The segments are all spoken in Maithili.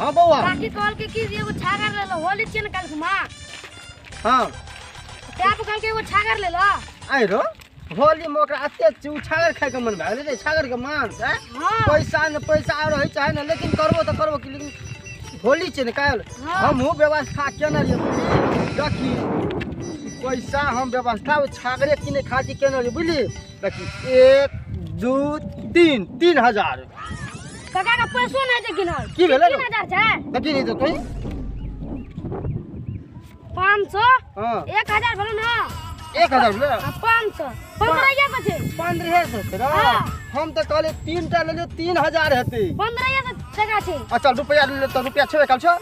हां बौआ काकी कहल के की एगो छागर ले लो होली छियै ने काल्हि मां। हां टैप कहल के एगो छागर ले लो। आइ रो होली में ओकरा एते छागर खाय के मन भए गेलै रे, छागर के मांस है। पैसा न पैसा रहै चाहे न, लेकिन करबो त करबो की, लेकिन होली छै ने काल्हि। हमहूँ व्यवस्था केने रहियै देखी पैसा हम व्यवस्था छागरे किने खातिर केने रहियै बुझली। देखी 1 2 3 3 हजार काका का पैसो नहीं छै गिनल की भेलै 3000 छै। देखी नहीं तो तोई 500। हां 1000 भेलो ना। 1000 भेलै 500 1500 छै। 1500 छै ना। हम त कहले 3 टा लेलियो 3000 हेतै। 1500 टका छै। अच्छा रुपया ले त रुपया छेबे काल छौ।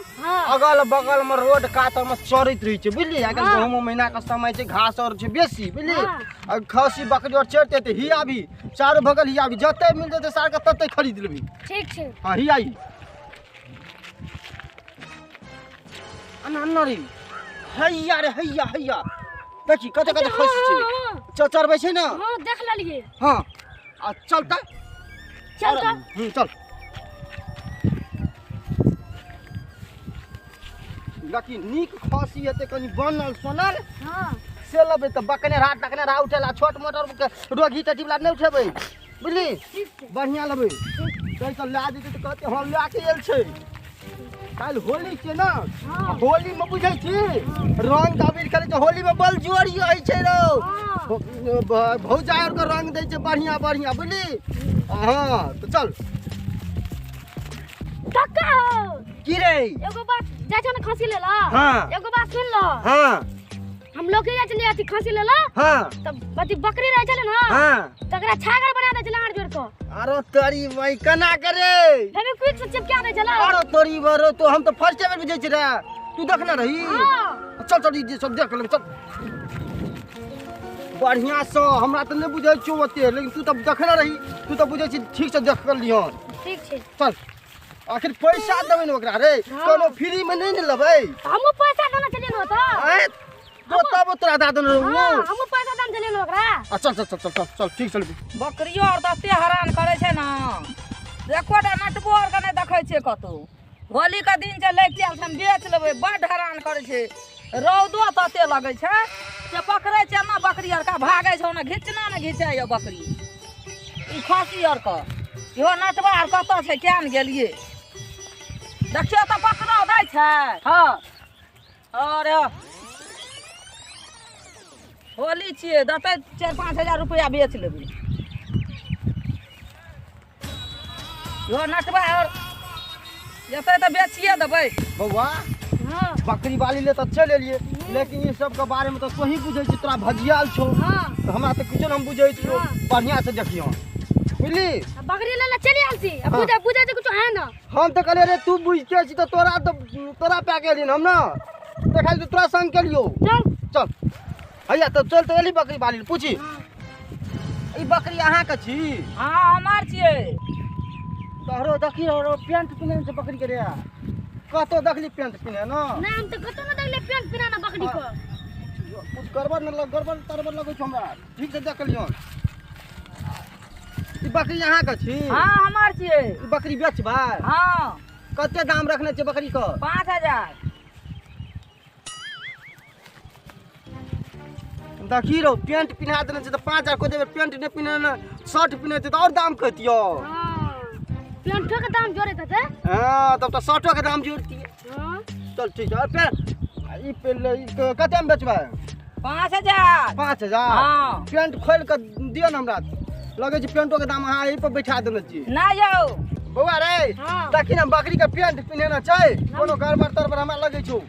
अगल बगल में रोड कात में चरैत रहै छै बुझली। आइ काल्हि गहूम महीना के समय छै, घास और छै बेसी बुझली। आ खसी बकरी और चरते त ही आबी चारू बगल ही आबी, जते मिल जेतै सार के तते खरीद लेबी। ठीक छै। हां ही आई अन्ना अन्ना रे हैया रे हैया हैया देखी कते कते खसी छै चरबै छै ना। हां देख लेलिए। हां आ चल त चल त चल। लेकिन नीक खसी हेतै कनि बनल सोनल। हां से लेबै त बकने रात तकने रा उठेला, छोट मोट रोगी टटी वाला नहि उठेबै बुझली। बढ़िया लेबै तै त लए जेतै त कहतै हँ लए के आयल छै। काल्हि होली छै ना, होली में बुझै छी रंग अबीर खेलै छै, होली में बल जोड़ी होइ छै रौ, भौजाइ आर के रंग दै छै बढ़िया बढ़िया बुझली। हाँ तो चल काका की रे एगो बात जाइ छौ ने खसी ले ला। हां एगो बात सुन लो। हां हम लोग के जाइ छलियै अथी खसी ले ला। हां तब अथी बकरी रहै छलै ना। हां तकरा छागर बना दै छलै आर जोड़ के। अरे तोरी भाई कना करे फेविक्विक से चिपका दै छलै। अरे तोरी बरो तो हम तो फर्स्ट बेर बुझै छी रे, तू देखना रही। हां चल चल ई सब देख ले चल बढ़िया से। हमरा त नहि बुझै छियौ ओते, लेकिन तू त देखना रही, तू त बुझै छी ठीक से देख कर लिहन। ठीक छै चल। आखिर पैसा देबै ने ओकरा रे, कोनो फ्री में नहीं ने लेबै। हमहूँ पैसा देने छलियै ने ओतऽ। तो तब तोरा दए देने रहौ। हां हमहूँ पैसा देने छलियै ने ओकरा। आ चल चल चल चल चल ठीक चल। बकरियो आर तते हरान करै छै ने, एकोटा नटबो आर के नहि देखै छियै कतौ। होली के दिन जे लागि जायल हम बेच लेबै, बड्ड हरान करै छै। रौदो तते लगै छै से पकड़ै छै ने बकरी आर के, भागै छै ओना घिचना ने घिचैए बकरी ई खसी आर के। इहो नटबा आर कतऽ छै किया ने गेलियै देखियौ तऽ पकड़ो दै छै। हँ अरे होली छियै देतै 4-5 हजार रुपया बेच लेबै। इहो नटबा आर जेतै तऽ बेचिए देबै। बौआ बकरी वाली ले तऽ चलि एलियै, लेकिन ई सब के बारे में तऽ तोही बुझै छी, तोरा भजियाल छौ। हां हमरा तऽ किछो हम बुझै छियौ, बढ़िया से देखियौ बुझली। बकरी ले ले चलि आयल छी, बुझै बुझै छै कुछो है ना। हम तऽ कहलियै रे तू बुझते छी तऽ तोरा तऽ तोरा पा के एलियै हम ना, देखा तू तोरा संग केलियौ। चल चल हैया तब चल तऽ एली बकरी वाली पूछी ई बकरी अहाँ के छी? हां हमार छियै। तोहरो देखी रो पेंट पिन्हने छै बकरी के रे, कतौ देखली पेंट पिन्हे ना? ना हम तऽ कतौ न देखली पेंट पिन्हना बकरी के। कुछ गड़बड़ न लग, गड़बड़ तड़बड़ लगै छौ हमरा, ठीक से देख लियौ। ई बकरी अहाँ के छी? हां हमार छियै। ई बकरी बेचबै? हां। कते दाम रखने छै बकरी के? 5000। देखी रौ पेंट पिन्हा देने छै तऽ 5000 को देबै, पेंट नहि पिन्हने शर्ट पिन्हने छै तऽ और दाम कहितियौ। हां पेंटो के दाम जोड़ैत हेतै। हां तब तऽ शर्टो के दाम जोड़तियै। हां चल ठीक छै। पेंट ई कते मे बेचबै? 5000। 5000? हां। पेंट खोलि कऽ दियौ ने हमरा, लगै छै पेंटो के दाम अहाँ एहि पर बैठा देने छी। ना यौ बौआ रे देखी ने बकरी के पेंट पिन्हेने छै, कोनो गड़बड़ तड़बड़ हमरा लगै छौ।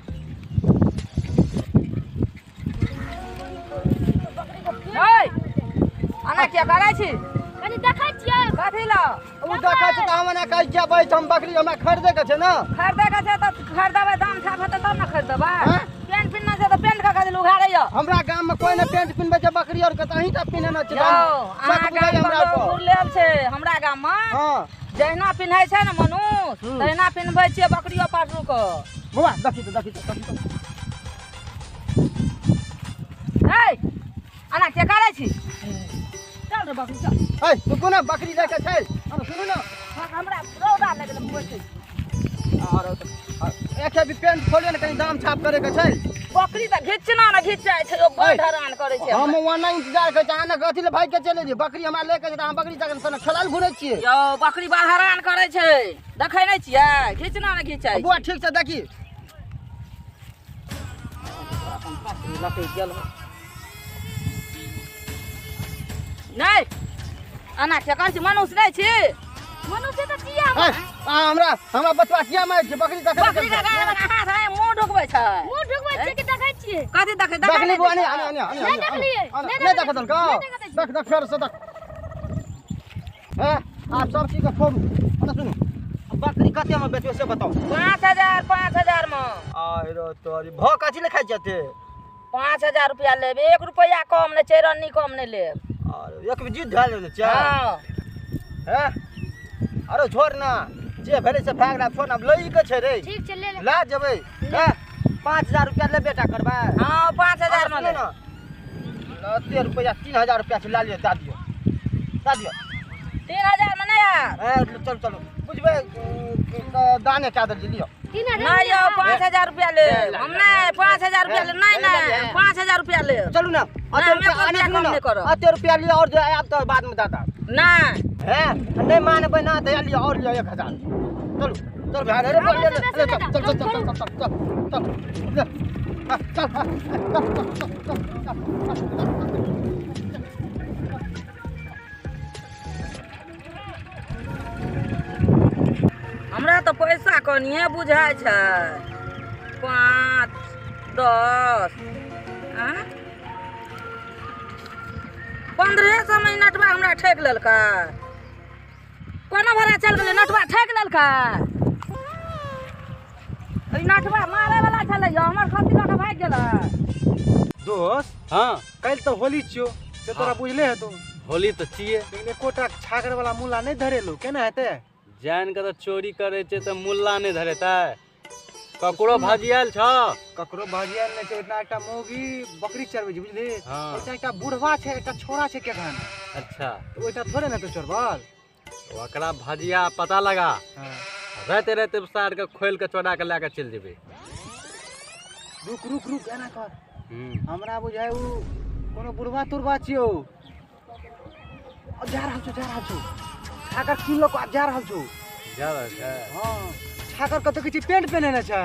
अना किया करै छी? कनि देखै छियै। कथी लए? ओ देखै छै तऽ हम एना कहै जेबै तऽ हम बकरी हमरा खरीदै के छै ने। खरीदै के छै तऽ खरीदबै, दाम साफ हेतै तब ने खरीदबै। पेंट पिन्हना छै तऽ पेंट के कथी लए उघारैया? हमरा गाम में कोइ ने पेंट पिन्हबै छै बकरी आर के, तऽ अहीं टा पिन्हना छै। यौ अहाँ गाम में लेल छै, हमरा गाम में हां जहिना पिन्है छै ने मनुष्य तहिना पिन्हबै छियै बकरियो पाटरू के। बौआ देखी तऽ देखी तऽ देखी तऽ। ए अना के करै छी? चल रे बकरी चल। ए रुकू ना, बकरी लए के छै। अरे सुनू ना, हमरा रौदा लागि गेल, बैठै छी। और एक भी पेंट खोलिए ने कनी दाम छाप करे के छै। बकरी त घिचना न घिचाय छै, ओ बड हैरान करे छै। हम ओना इंतजार करै छी, अहाँ अथी ले भागि के चले जइयै। बकरी हमरा ले के जेतै, अहाँ बकरी जाके सन खेलाल घुरै छियै। यौ बकरी बड़ हैरान करे छै, देखै नै छियै, घिचना न घिचाय छै। बुआ ठीक छै देखी। लटकि गेल नहि एना किया करै छी? मनुष्य नहि छी? मनुष्य तऽ छियै हम। हमरा हमरा बचवा किया मारै छै? बकरी देखै बकरी के हाथ है मुँह ढुकबै छै। मुँह ढुकबै छै कि देखै छियै? कथी देखै? देखली बुआ नहीं, आने आने आने नहीं देखलियै, नहीं देखै देलकौ। देख देख फेर से देख। हैं आप सब चीज के फोड़ू। ना सुनू, बकरी कते में बेचबै से बताओ। 5000 5000 में। आरो तोरी भऽ कथी ले खाइ छै? 5000 रुपया लेब, 1 रुपया कम नहि, चौरन्नी कम नहि लेब। और एक भी जिद धऽ लेने छै। हां हैं अरे छोड़ ना, जे भेलै से भाग ना, छोड़ ना, लई के छै रे। ठीक छै ले ले, ला जेबै। हैं 5000 रुपया ले बेटा करबै। हां 5000 में ले ना। 13 रुपया 3000 रुपया से ला लियो, दा दियो दा दियो। 3000 में नहीं यार। चल चलो बुझबै दाने क्या दे लियो। नहीं यो 5000 रुपया ले हम नहीं, 5000 रुपया ले नहीं नहीं 5000 रुपया ले। चलू ना अते रुपया लियो और जो आब तो बाद में दादा नहीं है नहीं मानबै ना तो लियो और लियो 1000। चलू चल भाई रे चल चल चल चल चल चल चल चल चल चल। हमरा तऽ पैसा कनिए बुझाइ छै, 5 10 1500 में नटवा हमरा ठकि लेलकै। कोना भाड़ा चलि गेलै? नटवा ठकि लेलकै। ई नटवा मारैवला छलै यौ, हमर खस्सी लऽ कऽ भागि गेलै। दोस्त हाँ काल्हि तऽ होली छियौ से तोरा बुझले हेतौ। होली तऽ छियै, लेकिन एकोटा छागर वाला मुल्ला नहि धरेलौ, केना हेतै? जान के तऽ चोरी करे छै तऽ मुल्ला नहि धरेतै। ककरो भजियाल छ? ककरो भजियाल नहि छै। ओहिना एकटा मौगी बकरी चरबै छै बुझली, हाँ। एकटा बुढ़वा छै, एकटा छोरा छै केखन। अच्छा तऽ ओहिटा थोड़े ने तू चोरबल? ओकरा भजिया पता लगा, हाँ। राते राते सार के खोलि के चोरा के लए के चलि जेबै। रुक रुक रुक एना कर, हमरा बुझाइ उ कोनो बुढ़वा तुरबा छियौ। जा रहल छौ, जा रहल छौ, छागर किनलको आ जा रहल छौ। जा रहल छै? हाँ छागर कतौ किछु पेंट पहिनेने छै।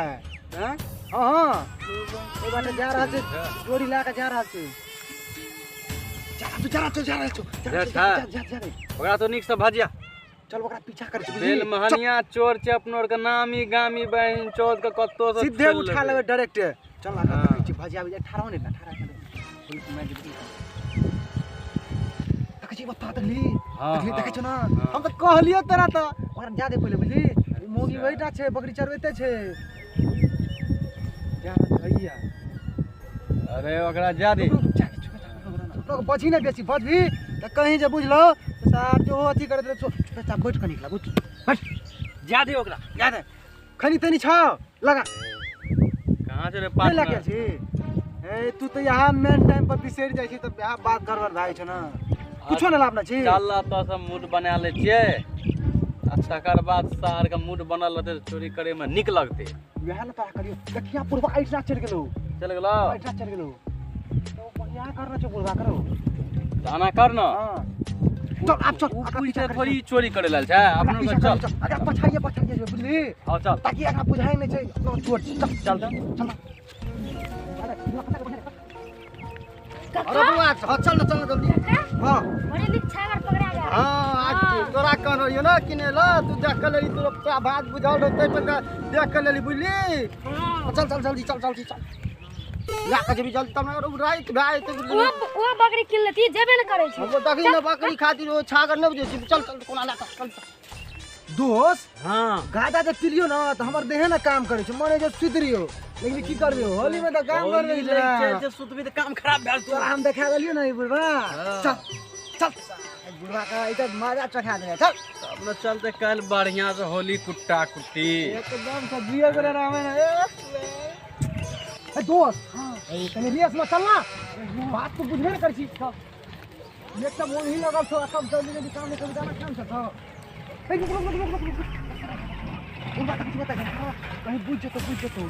हैं? हाँ हाँ ओहि बाटे जा रहल छै, जोड़ी लए कऽ जा रहल छै। जा रहल छौ, जा रहल छौ, जा रहल छौ, जा जा जा। ओकरा तो नीक से भजिया। चल ओकरा पीछा करै छी। बेल महनिया चोर छै अपनो आर के नामी गामी बहिन चोर के कतौ से सीधे उठा लेबै डायरेक्ट। चल ना कतौ भजिया भजिया ठाढ़ो नहि ना, ठाढ़ा बता देली। देखै छौ ना, हम तऽ कहलियौ तोरा तऽ ओकरा जा दे पहिले बुझली। मौगी वहीटा छै, बकरी चरबैते छै। जा भैया अरे ओकरा जा दे। बची ने बेसी बचबी तऽ कहीं जे बुझलो सार जो अथी करैत रहे चुपचाप बैठ कऽ निकला। बैठ जा दे ओकरा, जा दे। खनी तनी छौ लगा। कहाँ छै रे पार्टनर? लगे छी ए तू तऽ यहाँ मेन टाइम पर बिसरि जाइ छी तऽ यहाँ बात गड़बड़ भए जाइ छौ ना, कुछो नहि लाभ छी। चल तो सब मूड बना ले छियै आ तकर बाद सार के मूड बनल रहतै तऽ चोरी करे में नीक लगतै। वएह ने तोरा करियो। देखिया बुढ़वा ऐठना चलि गेलौ, चलि गेलौ, ऐठना चलि गेलौ। तो यहाँ करना छौ बुढ़वा करो आना कर न। चल आब चल, पीछे थोड़ी चोरी करे लेल छै अपनो के। चल अगर पछाड़िए पछाड़िए जो बुझली। हां चल, ताकि एकरा बुझाइ नहि छै अपना चोर छी। चल चल चल। अरे बुआ चल ना, चल ना जल्दी। हां बड़ी नीक छागर पकड़ा गया। हां आज तोरा कहन रहियो ना किने ल, तू देख के लेली, तोरा बात बुझल रहतै पर देख के लेली बुझली। हां चल चल जल्दी चल जल्दी चल, ला के जेबी जल्दी तब ना रात भाई। ओ बकरी किन लेती जेबे न करै छै। वो देखी ना बकरी खातिर ओ छागर न बुझै छी। चल चल कोना ला चल दोस्त। हां गाजा जे पिलियो ना त हमर देह ना काम करै छै, मने जे सुति रहियो। लेकिन की करबे होली में त काम करबे छै, जे सुतबी त काम खराब भेल। तोरा हम देखा देलियो ना ई बुढ़वा। चल चल बुढ़वा का ई त मजा चखा दे। चल तब न चलते कल बढ़िया से होली कुट्टा कुट्टी एकदम से जिया करे रामे ना। ए दोस्त हां तनी रेस में चल ना, बात तो बुझबे न करै छी। चल एक त मोन ही लगल छौ, सब जल्दी जल्दी काम नहीं करू, जाना काम छ। बुढ़वा देखै छी बता कहीं बुझ जेतौ बुझ जेतौ।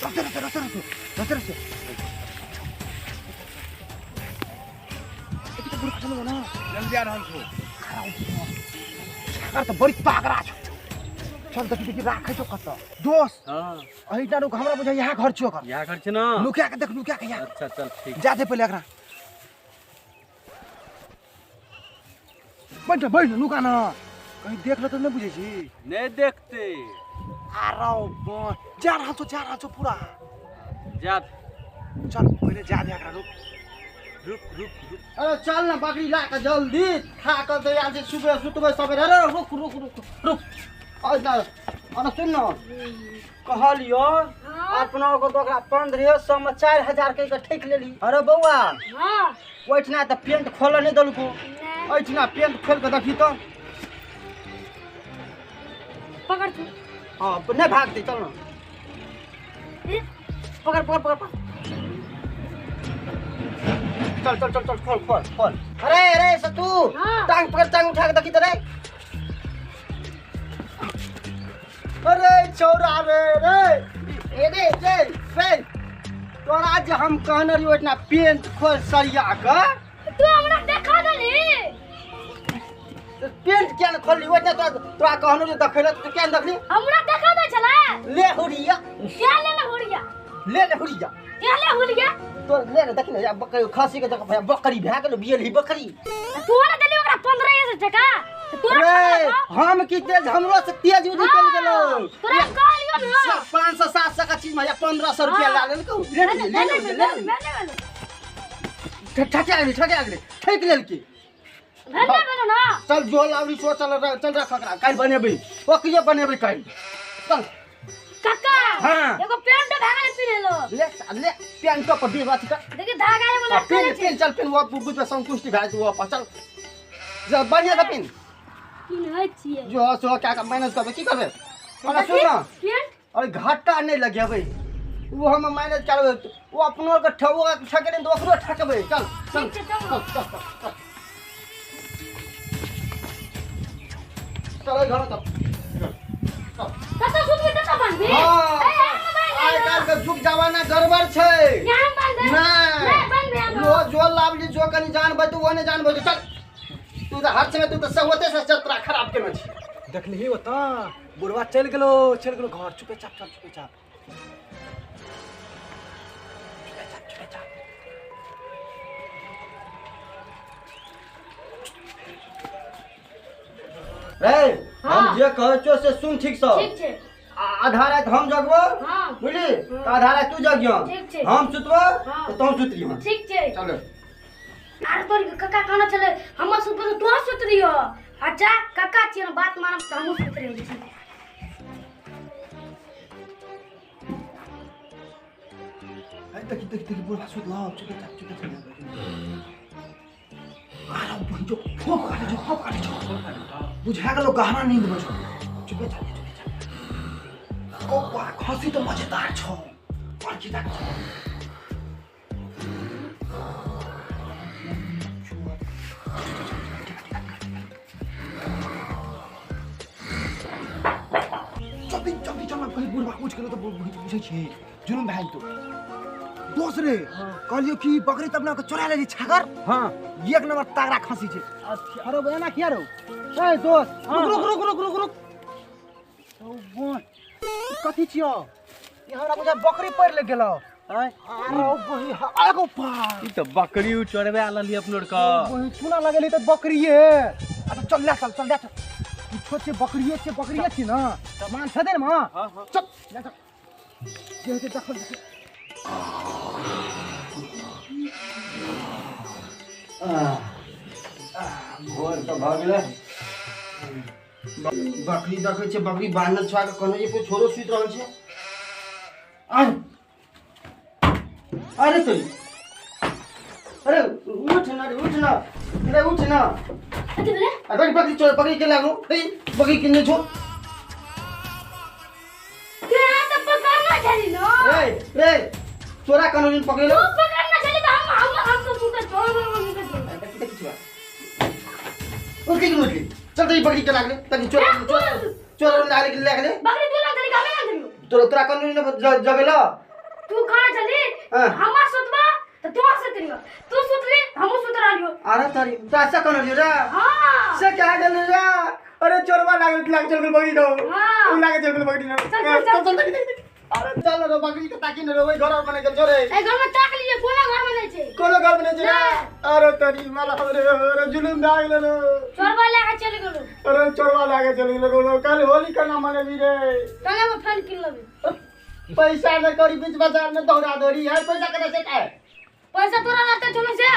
रस्ते रस्ते रस्ते रस्ते रस्ते रस्ते। देखी तऽ बुढ़वा चलू ना। जल्दी आ रहल छौ। छागर तऽ बड़ी तागड़ा छौ। चल देखी देखी राखै छौ कतऽ। दोस्त हाँ एहिठाम रुक, हमरा बुझाइ इएह घर छियौ ओकर। इएह घर छै ना? नुका के देख, नुका के यहाँ। अच्छा चल ठीक। जा दे पहिले एकरा। बैठ बैठ नुका ना, कहीं देख ले तऽ नहि बुझै छी। नहीं देखते। आ रौ जा रहल छौ, जा रहल छौ पूरा। जा चल पहिले जा दे एकरा, रुक रुक रुक रुक। अरे चल ना बकरी ला के जल्दी खा के दे आयल छै सुबह सुतबै सबेरे। अरे रुक रुक रुक रुक। अरे ना अरे सुन ना, कहलियो अपना को तो ओकरा 1500 में 4000 के के ठेक लेली। अरे बौआ हां ओहिठिना तऽ पेंट खोलऽ नहि देलको, एहिठिना पेंट खोल के देखी तऽ। पकड़ तू। हां नहि भागतै, चल ना। पकड़ पकड़ पकड़। चल चल चल चल खोल खोल खोल। अरे अरे सतू टांग पकड़, टांग उठा के देखी तो रे। अरे छौरा रे रे ए रे रे रे तोरा जे हम कहने रहियो इतना पेंट खोल सरिया के, तू हमरा देखा देली। पेंट किया न खोलली? ओतना तोरा तोरा कहने रहियो देखै ले, तू किया न देखली? हमरा देखा दे छला। ले हुरिया। क्या ले ले हुरिया? ले ले हुरिया। क्या ले हुरिया? तो ले ले देखी ना, बकरी खसी के जगह बकरी भए गेल, बियली बकरी। तोरा देली ओकरा 1500 टका। तोरा हम की तेज, हमरो से तेज निकल गेलो। तोरा कहलियो ना 500 700 का चीज में 1500 रुपया ला लेलको। ले ले ले ले ठठा गेली, ठठा गेली, ठेक लेलकी। भेले भेलो ना। चल जो लावली सो चल चल रख ओकरा, काल्हि बनेबै ओकियो बनेबै काल्हि। चल काका। हां एगो पेंट धागा पिन्हलो। ले ले पेंट पर दे बात कर। देखी धागा वाला पेन पेन चल पेन वो बुझ संतुष्टि भए वो चल जा बढ़िया से पेन पिन्है छियै। जो सो क्या का माइनस करबै की करबै? अरे सुन ना पेंट। अरे घाटा नहीं लगेबै, वो हम माइनस करबै, वो अपनो के ठगो ठकेने तो ओकरो ठकबै। चल चल चल चल चल घर चल। कतऽ सुतबै ततऽ बान्हबी? आइ काल्हि के जुग जमाना गड़बड़ छै। नहीं जो जो लाभली जो कनी जानबै तू ओ नहि जानबै। चल तू तऽ हर समय तू तऽ सब ओते से चतरा खराब केने छी। देखलिही ओतऽ बुढ़वा चलि गेलो, चलि गेलो घर। चुपे चाप चल, चुपे चाप चुपे चाप चुपे चाप। रे हम जे कहै छियौ से सुन ठीक सँ। ठीक छै। आधा राति हम जगबो, बुझली, तऽ आधा राति तू जगियो। हम सुतबो तऽ तू सुतरियो। ठीक छै। चल। आर तोर काका कहना छलै हम सुतबो तऽ तू सुतरियो। अच्छा काका छियै ने, बात मानब तऽ हमहूँ सुति रहल छी। देखी देखी देखी बुढ़वा सुतलो। चुपे चाप चुपे चाप। आरो बहिजो फोक काटे छौ, फोक काटे छौ। बुझा गेलो गहरा नींद में छौ। चुपे चाप चुपे चाप। ओ बा खसी तो मजेदार छौ, बड़की टा छौ। जल्दी जल्दी चल ना, कहीं बुढ़वा उठ गेलो तऽ बुझै छी जुलुम भए जेतौ। दोस्त रे कहलियो कि बकरी तब ना के चोरा लेली छागर। हां एक नंबर तगड़ा खसी छै। अरे एना किया रौ? ए दोस्त रुक रुक रुक रुक रुक। ओ बोन कथी छियो? ई हमरा बुझा बकरी पड़ ले गेलो। आय अरे बही आगो पा ई त बकरी चोरबे आलली अपनोर का। बही चुना लगेली त बकरी है। अच्छा चल ले चल चल ले चल। ई छोट छै बकरिए छै, बकरिए छी ना। मान छ दे न मां। चल ले चल। जे जे देखल भोर तऽ भऽ गेलै। बकरी देखै छै, बकरी बान्हल छुआ के कहने जे कोइ छोरो सुति रहल छै। अरे अरे तो अरे उठ ना रे, उठ ना रे, उठ ना। कथी भेलै? अरे बकरी चोर बकरी के लागो, ए बकरी किने छो? तोरा तऽ पकड़ना छली ना। रे रे तोरा कानून पकड़ेलो? तू पकड़ना छली तऽ हम हम तो सुतै छौ, हम सुतै छौ। देखी देखी छुआ। उठ के उठली। चल तो ई बकरी के लागले तनी चोर चोर चोर लागले लागले। बकरी तू लाग देली हमें लाग देली। तोरा तोरा कनु ने जगेला तू कहाँ चली? हाँ। हमार सुतबा तो तू सुत रहियो, तू सुतली हमहू सुत रहलियो। अरे तारी तो ऐसा कनु रे हां से क्या गेल रे? अरे चोरवा लागल लाग चल गेल बकरी दो। हां। उ लागे चल गेल बकरी दो। चल, चल, चल चल चल। अरे चल रे बकरी के ताकी न रे ओइ घर बने गेल चोरे। ए घर में ताक लिए कोनो घर में नहीं छै। कोनो घर में नहीं छै। अरे तारी माला रे अरे जुलुम भए गेल रे। चोरवा लागे चल गेलो। अरे चोरवा लागे चल गेल रे। काल होली केना मनेबी रे? चल हम फल किन लेबे। पैसा न करी बीच बाजार में दौड़ा दौड़ी है पैसा केना से आए? पैसा तोरा रहते चलो से।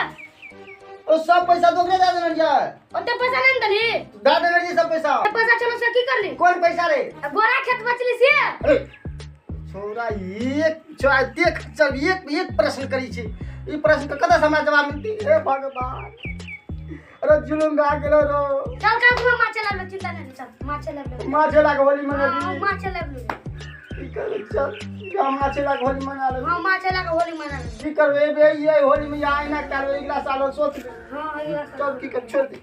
ओ सब पैसा दोगरे दे देने रे। ओते पैसा नहीं देली? दे देने रे सब पैसा। पैसा चलो से की करली? कौन पैसा रे? गोरा खेत बचली से। अरे छोरा एक छोरा देख चल एक एक प्रश्न करी छी ई प्रश्न के कदा हमरा जवाब मिलती? हे भगवान अरे जुलुम भए गेलो रो। चल कल तू माछ लाब चिंता नहीं चल माछ लाब। माछ लाग होली मनाबी। हां माछ लाब। की करबे चल जा माछ लाग होली मना ले। हां माछ लाग होली मना ले। की करबे बे ये होली में आइ ना करबे अगला साल सोच ले। हां अगला साल चल की कर छोड़ दे।